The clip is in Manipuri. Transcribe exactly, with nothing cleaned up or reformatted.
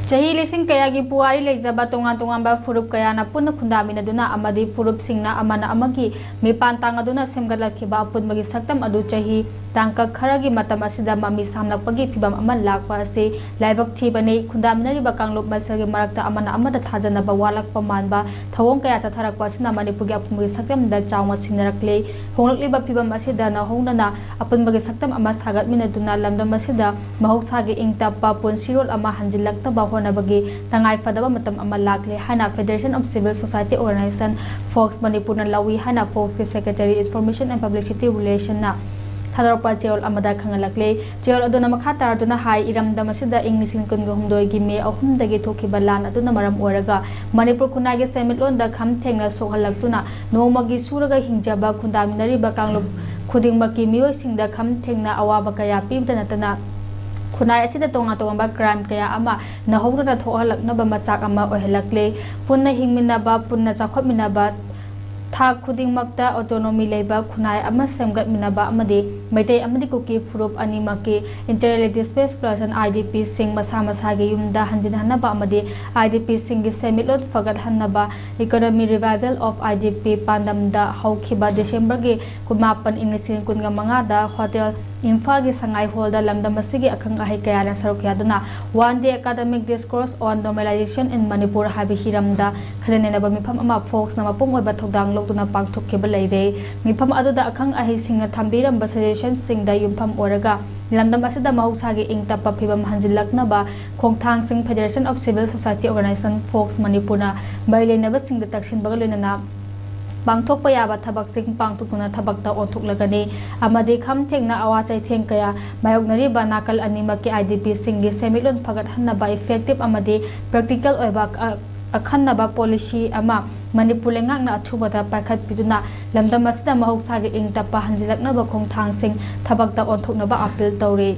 ꯆꯍꯤ ꯂꯤꯁꯤꯡ ꯀꯌꯥꯒꯤ ꯄꯨꯋꯥꯔꯤ ꯂꯩꯖꯕ ꯇꯣꯉꯥꯟ ꯇꯣꯉꯥꯟꯕ ꯐꯨꯔꯨꯞ ꯀꯌꯥꯅ ꯄꯨꯟꯅ ꯈꯨꯟꯗꯥꯃꯤꯟꯅꯗꯨꯅ ꯑꯃꯗꯤ ꯐꯨꯔꯨꯞꯁꯤꯡꯅ ꯑꯃꯅ ꯑꯃꯒꯤ ꯃꯤꯄꯥꯟ ꯇꯥꯡꯗꯨꯅ ꯁꯦꯝꯒꯠꯂꯛꯈꯤꯕ ꯑꯄꯨꯟꯕꯒꯤ ꯁꯛꯇꯝ ꯑꯗꯨ ꯆꯍꯤ ꯇꯥꯡꯀꯛ ꯈꯔꯒꯤ ꯃꯇꯝ ꯑꯁꯤꯗ ꯃꯃꯤ ꯁꯥꯝꯂꯛꯄꯒꯤ ꯐꯤꯚꯝ ꯑꯃ ꯂꯥꯛꯄ ꯑꯁꯤ ꯂꯥꯏꯕꯛ ꯊꯤꯕꯅꯤ꯫ ꯈꯨꯟꯗꯥꯃꯤꯟꯅꯔꯤꯕ ꯀꯥꯡꯂꯨꯞ ꯃꯁꯦꯜꯒꯤ ꯃꯔꯛꯇ ꯑꯃꯅ ꯑꯃꯗ ꯊꯥꯖꯅꯕ ꯋꯥꯠꯂꯛꯄ ꯃꯥꯟꯕ ꯊꯧꯑꯣꯡ ꯀꯌꯥ ꯆꯠꯊꯔꯛꯄ ꯑꯁꯤꯅ ꯃꯅꯤꯄꯨꯔꯒꯤ ꯑꯄꯨꯟꯕꯒꯤ ꯁꯛꯇꯝꯗ ꯆꯥꯎꯅ ꯁꯤꯡꯅꯔꯛꯂꯤ꯫ ꯍꯣꯡꯂꯛꯂꯤꯕ ꯐꯤꯚꯝ ꯑꯁꯤꯗ ꯅꯧꯍꯧꯅꯅ ꯑꯄꯨꯟꯕꯒꯤ ꯁꯛꯇꯝ ꯑꯃ ꯁꯥꯒꯠꯃꯤꯟꯅꯗꯨꯅ ꯂꯝꯗꯝ ꯑꯁꯤꯗ ꯃꯍꯧꯁꯥꯒꯤ ꯏꯪ ꯇꯞꯄ ꯄꯨꯟꯁꯤꯔꯣꯜ ꯑꯃ ꯍꯟꯖꯤꯜꯂꯛꯅꯕ ꯍꯣꯠꯅꯕꯒꯤ ꯇꯉꯥꯏ ꯐꯗꯕ ꯃꯇꯝ ꯑꯃ ꯂꯥꯛꯂꯦ ꯍꯥꯏꯅ Federation of Civil Society Organization, fox, ꯃꯅꯤꯄꯨꯔꯅ ꯂꯧꯏ ꯍꯥꯏꯅ ꯐꯣꯛꯁꯀꯤ Secretary Information and Publicity Relationꯅ ꯊꯥꯗꯣꯔꯛꯄ ꯆꯦꯔꯣꯜ ꯑꯃꯗ ꯈꯪꯍꯜꯂꯛꯂꯦ꯫ ꯆꯦꯔꯣꯜ ꯑꯗꯨꯅ ꯃꯈꯥ ꯇꯥꯔꯗꯨꯅ ꯍꯥꯏ, ꯏꯔꯝꯗꯝ ꯑꯁꯤꯗ ꯏꯪ ꯂꯤꯁꯤꯡ ꯀꯨꯟꯒ ꯍꯨꯝꯗꯣꯏꯒꯤ ꯃꯦ ꯑꯍꯨꯝꯗꯒꯤ ꯊꯣꯛꯈꯤꯕ ꯂꯥꯟ ꯑꯗꯨꯅ ꯃꯔꯝ ꯑꯣꯏꯔꯒ ꯃꯅꯤꯄꯨꯔ ꯈꯨꯟꯅꯥꯏꯒꯤ ꯁꯦꯟꯃꯤꯠꯂꯣꯟꯗ ꯈꯝ ꯊꯦꯡꯅ ꯁꯣꯛꯍꯜꯂꯛꯇꯨꯅ ꯅꯣꯡꯃꯒꯤ ꯁꯨꯔꯒ ꯍꯤꯡꯖꯕ ꯈꯨꯟꯗꯥꯃꯤꯟꯅꯔꯤꯕ ꯀꯥꯡꯂꯨꯞ ꯈꯨꯗꯤꯡꯃꯛꯀꯤ ꯃꯤꯑꯣꯏꯁꯤꯡꯗ ꯈꯝ ꯊꯦꯡꯅ ꯑꯋꯥꯕ ꯀꯌꯥ ꯄꯤꯕꯗ ꯅꯠꯇꯅ ꯈꯨꯟꯅꯥꯏ ꯑꯁꯤꯗ ꯇꯣꯉꯥꯟ ꯇꯣꯉꯥꯟꯕ ꯀ꯭ꯔꯥꯏꯝ ꯀꯌꯥ ꯑꯃ ꯅꯧꯍꯧꯗꯅ ꯊꯣꯛꯍꯜꯂꯛꯅꯕ ꯃꯆꯥꯛ ꯑꯃ ꯑꯣꯏꯍꯜꯂꯛꯂꯦ꯫ ꯄꯨꯟꯅ ꯍꯤꯡꯃꯤꯟꯅꯕ, ꯄꯨꯟꯅ ꯆꯥꯎꯈꯠꯃꯤꯟꯅꯕ, ꯊꯥꯛ ꯈꯨꯗꯤꯡꯃꯛꯇ ꯑꯣꯇꯣꯅꯣꯃꯤ ꯂꯩꯕ ꯈꯨꯟꯅꯥꯏ ꯑꯃ ꯁꯦꯝꯒꯠꯃꯤꯟꯅꯕ ꯑꯃꯗꯤ ꯃꯩꯇꯩ ꯑꯃꯗꯤ ꯀꯨꯀꯤ ꯐꯨꯔꯨꯞ ꯑꯅꯤꯃꯛꯀꯤ Internally Displaced Population, IDPꯁꯤꯡ ꯃꯁꯥ ꯃꯁꯥꯒꯤ ꯌꯨꯝꯗ ꯍꯟꯖꯤꯟꯍꯟꯅꯕ ꯑꯃꯗꯤ IDPꯁꯤꯡꯒꯤ ꯁꯦꯟꯃꯤꯠꯂꯣꯟ ꯐꯒꯠꯍꯟꯅꯕ Economy Revival of IDP ꯄꯥꯟꯗꯝꯗ ꯍꯧꯈꯤꯕ ꯗꯤꯁꯦꯝꯕꯔꯒꯤ ꯀꯨꯟꯃꯥꯄꯟ, ꯏꯪ ꯂꯤꯁꯤꯡ ꯀꯨꯟꯒ ꯃꯉꯥꯗ ꯍꯣꯇꯦꯜ ꯏꯝꯐꯥꯜꯒꯤ ꯁꯉꯥꯏ ꯍꯣꯜꯗ ꯂꯝꯗꯝ ꯑꯁꯤꯒꯤ ꯑꯈꯪ ꯑꯍꯩ ꯀꯌꯥꯅ ꯁꯔꯨꯛ ꯌꯥꯗꯨꯅ One Day Academic Discourse on Normalization in Manipur ꯍꯥꯏꯕ ꯍꯤꯔꯝꯗ ꯈꯟꯅ ꯅꯩꯅꯕ ꯃꯤꯐꯝ ꯑꯃ ꯐꯣꯛꯁꯅ ꯃꯄꯨꯡ ꯑꯣꯏꯕ ꯊꯧꯗꯥꯡ ꯂꯧꯗꯨꯅ ꯄꯥꯡꯊꯣꯛꯈꯤꯕ ꯂꯩꯔꯦ꯫ ꯃꯤꯐꯝ ꯑꯗꯨꯗ ꯑꯈꯪ ꯑꯍꯩꯁꯤꯡꯅ ꯊꯝꯕꯤꯔꯝꯕ ꯁꯖꯦꯁꯟꯁꯤꯡꯗ ꯌꯨꯝꯐꯝ ꯑꯣꯏꯔꯒ ꯂꯝꯗꯝ ꯑꯁꯤꯗ ꯃꯍꯧꯁꯥꯒꯤ ꯏꯪ ꯇꯞꯄ ꯐꯤꯕꯝ ꯍꯟꯖꯤꯜꯂꯛꯅꯕ ꯈꯣꯡꯊꯥꯡꯁꯤꯡ Federation of Civil Society Organization, fox, ꯃꯅꯤꯄꯨꯔꯅ ꯃꯔꯤ ꯂꯩꯅꯕꯁꯤꯡꯗ ꯇꯛꯁꯤꯟꯕꯒ ꯂꯣꯏꯅꯅ ꯄꯥꯡꯊꯣꯛꯄ ꯌꯥꯕ ꯊꯕꯛꯁꯤꯡ ꯄꯥꯡꯊꯣꯛꯇꯨꯅ ꯊꯕꯛꯇ ꯑꯣꯟꯊꯣꯛꯂꯒꯅꯤ ꯑꯃꯗꯤ ꯈꯝ ꯊꯦꯡꯅ ꯑꯋꯥ ꯆꯩꯊꯦꯡ ꯀꯌꯥ ꯃꯥꯌꯣꯛꯅꯔꯤꯕ ꯅꯥꯀꯜ ꯑꯅꯤꯃꯛꯀꯤ IDPꯁꯤꯡꯒꯤ ꯁꯦꯟꯃꯤꯠꯂꯣꯟ ꯐꯒꯠꯍꯟꯅꯕ effective ꯑꯃꯗꯤ practical ꯑꯣꯏꯕ ꯑ-, ꯑꯈꯟꯅꯕ policy ꯑꯃ ꯃꯅꯤꯄꯨꯔ ꯂꯩꯉꯥꯛꯅ ꯑꯊꯨꯕꯗ ꯄꯥꯏꯈꯠꯄꯤꯗꯨꯅ ꯂꯝꯗꯝ ꯑꯁꯤꯗ ꯃꯍꯧꯁꯥꯒꯤ ꯏꯪ ꯇꯞꯄ ꯍꯟꯖꯤꯜꯂꯛꯅꯕ ꯈꯣꯡꯊꯥꯡꯁꯤꯡ ꯊꯕꯛꯇ ꯑꯣꯟꯊꯣꯛꯅꯕ appeal ꯇꯧꯔꯤ꯫